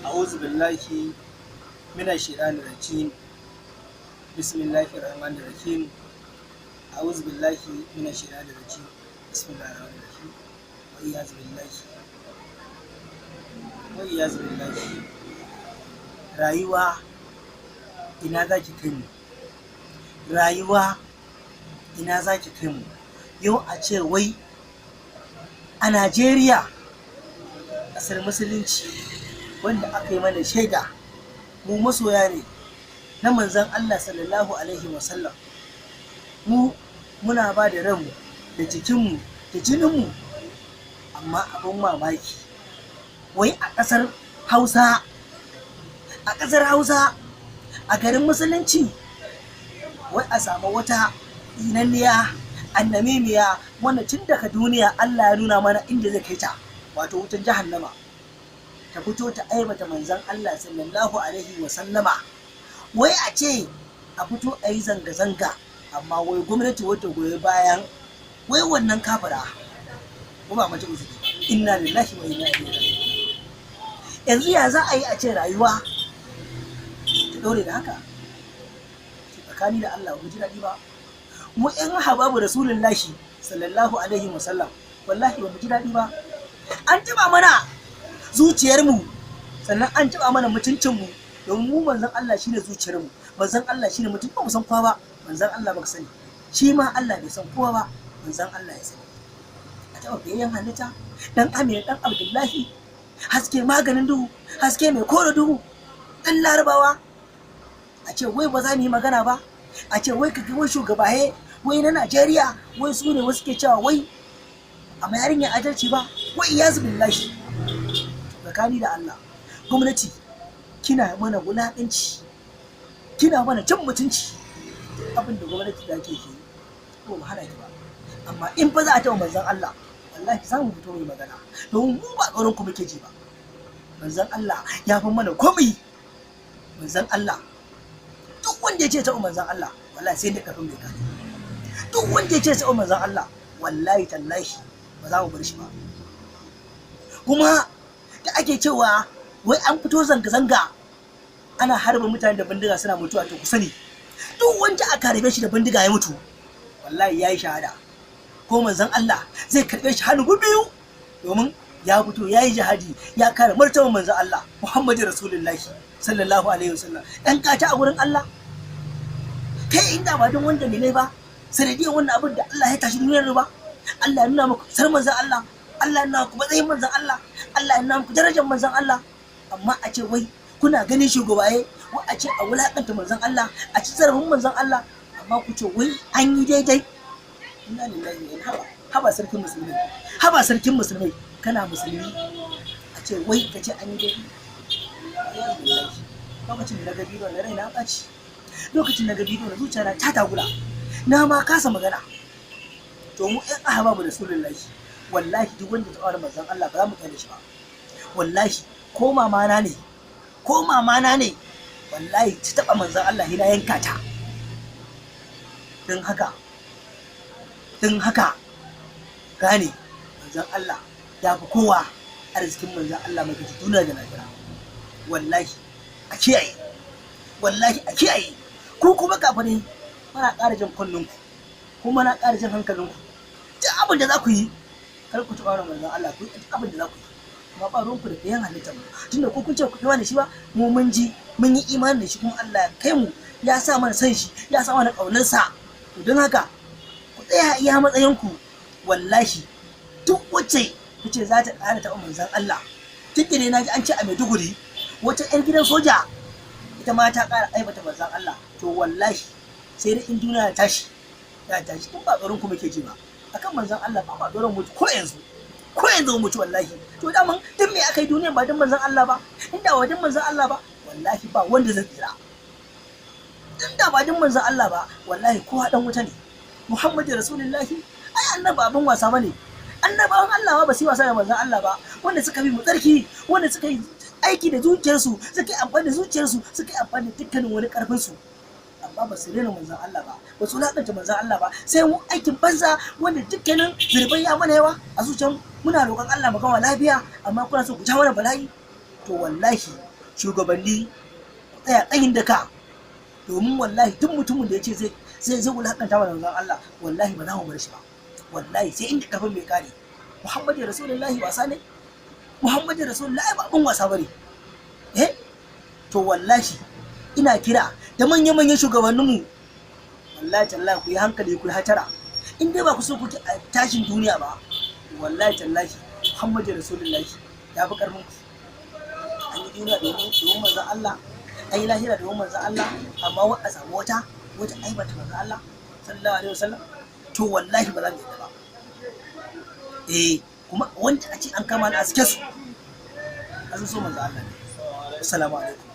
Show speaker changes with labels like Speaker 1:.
Speaker 1: A'udhu billahi minash shaitanir rajim. Bismillahir rahmanir rahim. A'udhu billahi minash shaitanir rajim. Bismillahir rahmanir rahim. Wa iyaz billahi. Wa iyaz billahi. Rayuwa, ina zaki kai mu? Rayuwa, ina zaki kai mu? Yau a ce wai a Najeriya, ƙasar musulunci, wanda aka yi mana shaida mu masoya ne na manzon Allah sallallahu alaihi wasallam, mu muna ba da ranmu da jikinmu da jininmu, amma abin mamaki, wai a ƙasar Hausa, a ƙasar Hausa, a garin musulunci, wai a samu wata tsinanniya annamimiya wanda tun daga duniya Allah ya nuna mana inda zai kai ta, wato wutan jahannama, ta fito ta aibata manzon Allah sallallahu alaihi wa sallama. Wai a ce a fito a yi zanga-zanga, amma wai gwamnati wata goyi bayan wai wannan kafira, ko ba mace uzuri. Inna lillahi wa inna ilaihi raji'un. Yanzu ya za a yi a ce rayuwa ta dore da haka? Tsakani da Allah, ba mu ji daɗi ba. Mu ƴan hababu rasulullahi sallallahu alaihi wa sallam, wallahi ba mu ji daɗi ba. An taɓa mana zuciyarmu, sannan an taɓa mana mutuncinmu, domin mu manzon Allah shine zuciyarmu, manzon Allah shine mutum. Ba mu san kowa ba, manzon Allah baka sani, shi ma Allah bai san kowa ba, manzon Allah ya sani. A taɓa biyayyen halitta, dan Amina dan Abdullahi, haske maganin duhu, haske mai kore duhu, dan Larabawa, a ce wai ba za mu yi magana ba. A ce wai kaga wai shugabaye wai na Najeriya, wai su ne wasu ke cewa wai amma yarinya adalci ba. Wai iyazu billahi. Tsakani da Allah, gwamnati, kina mana wulaƙanci, kina mana cin mutunci. Abin da gwamnati da ke yi, ko mu hana ki ba, amma in fa za a taɓa manzon Allah, wallahi za mu fito mu yi magana, domin mu ba tsoron ku muke ji ba. Manzon Allah ya fi mana komai. Manzon Allah, duk wanda ya ce taɓa manzon Allah, wallahi sai da kafin mai kare. Duk wanda ya ce taɓa manzon Allah, wallahi tallahi ba za mu bar shi ba. Kuma da ake cewa wai an fito zanga-zanga, ana harba mutane da bindiga suna mutuwa, to ku sani, duk wanda aka harbe shi da bindiga ya mutu, wallahi ya yi shahada, ko manzon Allah zai karɓe shi hannu biyu, domin ya fito ya yi jihadi, ya kare martaban manzon Allah Muhammadu Rasulullahi sallallahu alaihi wasallam. Dan kata a gurin Allah kai, inda ba don wanda ne ba sanadiyar wannan abin da Allah ya tashi duniyar ba. Allah ya nuna muku sar manzon Allah, Allah ya nuna muku matsayin manzon Allah, Allah ya nuna muku darajar manzon Allah. Amma a ce wai kuna ganin shugabaye, wai a ce a wulakanta manzon Allah, a ci zarafin manzon Allah, amma ku ce wai an yi daidai. Inna lillahi wa inna. Haba, haba sarkin musulmi, haba sarkin musulmai, kana musulmi a ce wai ka ce an yi daidai. Lokacin da na ga bidiyon na, raina ɓaci. Lokacin da na ga bidiyon na, zuciya na ta tagula, na ma kasa magana. To mu ƴan ahbabu rasulullahi, wallahi duk wanda ta aure manzon Allah, ba za mu kyale shi ba. Wallahi ko mama na ne, ko mama na ne, wallahi ta taba manzon Allah, hina yanka ta. Don haka, don haka gane manzon Allah ya fi kowa. Arzikin manzon Allah mai kaci duniya da lahira. Wallahi a kiyaye, wallahi a kiyaye. Ku kuma kafirai, muna ƙara jan kunninku, kuma na ƙara jan hankalinku. Duk abin da za ku yi, kar ku taɓa manzon Allah. Ku yi duk abin da za ku yi, amma ba ruwanku da fiyan halittar mu, tunda ko kun ce ku imani da shi ba. Mu mun ji, mun yi imani da shi, kuma Allah ya kai mu, ya sa mana san shi, ya sa mana ƙaunar sa. To don haka ku tsaya iya matsayinku. Wallahi duk wacce tace za ta ƙara taɓa manzon Allah, tun da na ji an ce a Maiduguri wata 'yar gidan soja ita ma ta ƙara aibata manzon Allah, to wallahi sai dai in duniya ta tashi, ya tashi. Tun ba tsoron ku muke ji ba akan manzon Allah, ba ma tsoron mutu ko yanzu, ko yanzu mutu wallahi. To daman duk me aka yi duniyan ba don manzon Allah ba? Inda ba don manzon Allah ba, wallahi ba wanda zai tsira. Inda ba don manzon Allah ba, wallahi kowa dan wuta ne. Muhammadu Rasulullahi, ai annabi abin wasa bane. Annabawan Allah ba su yi wasa da manzon Allah ba, wanda suka bi mu tsarki, wanda suka yi aiki da zuciyarsu, suka yi amfani da zuciyarsu, suka yi amfani da dukkanin wani karfin su, amma ba su rena manzon Allah ba, ba su wulaƙanta manzon Allah ba. Sai mu aikin banza, wanda dukkanin zurbai ya mana yawa a zuciyar. Muna roƙon Allah mu gama lafiya, amma kuna so ku ja mana bala'i. To wallahi Shugabanni, ku tsaya tsayin daka, domin wallahi duk mutumin da ya ce zai wulakanta wa manzon Allah, wallahi ba za mu bar shi ba. Wallahi sai inda kafin mai kare. Muhammadu Rasulullahi wasa ne? Muhammadu Rasulullahi ba abin wasa bane. Eh, to wallahi ina kira da manya-manyan shugabanninmu, wallahi tallahi ku yi hankali, ku yi hatara. In dai ba ku so ku tashin duniya ba, wallahi tallahi Muhammadu Rasulullahi ya fi karfin ku. An yi duniya domin manzon Allah, an yi lahira domin manzon Allah, amma wa a samu wata aibata manzon Allah sallallahu alaihi wasallam, to wallahi ba za mu yadda ba. Eh, kuma wanda a ce an kama ni a sike su, an so manzon Allah ne. Assalamu alaikum.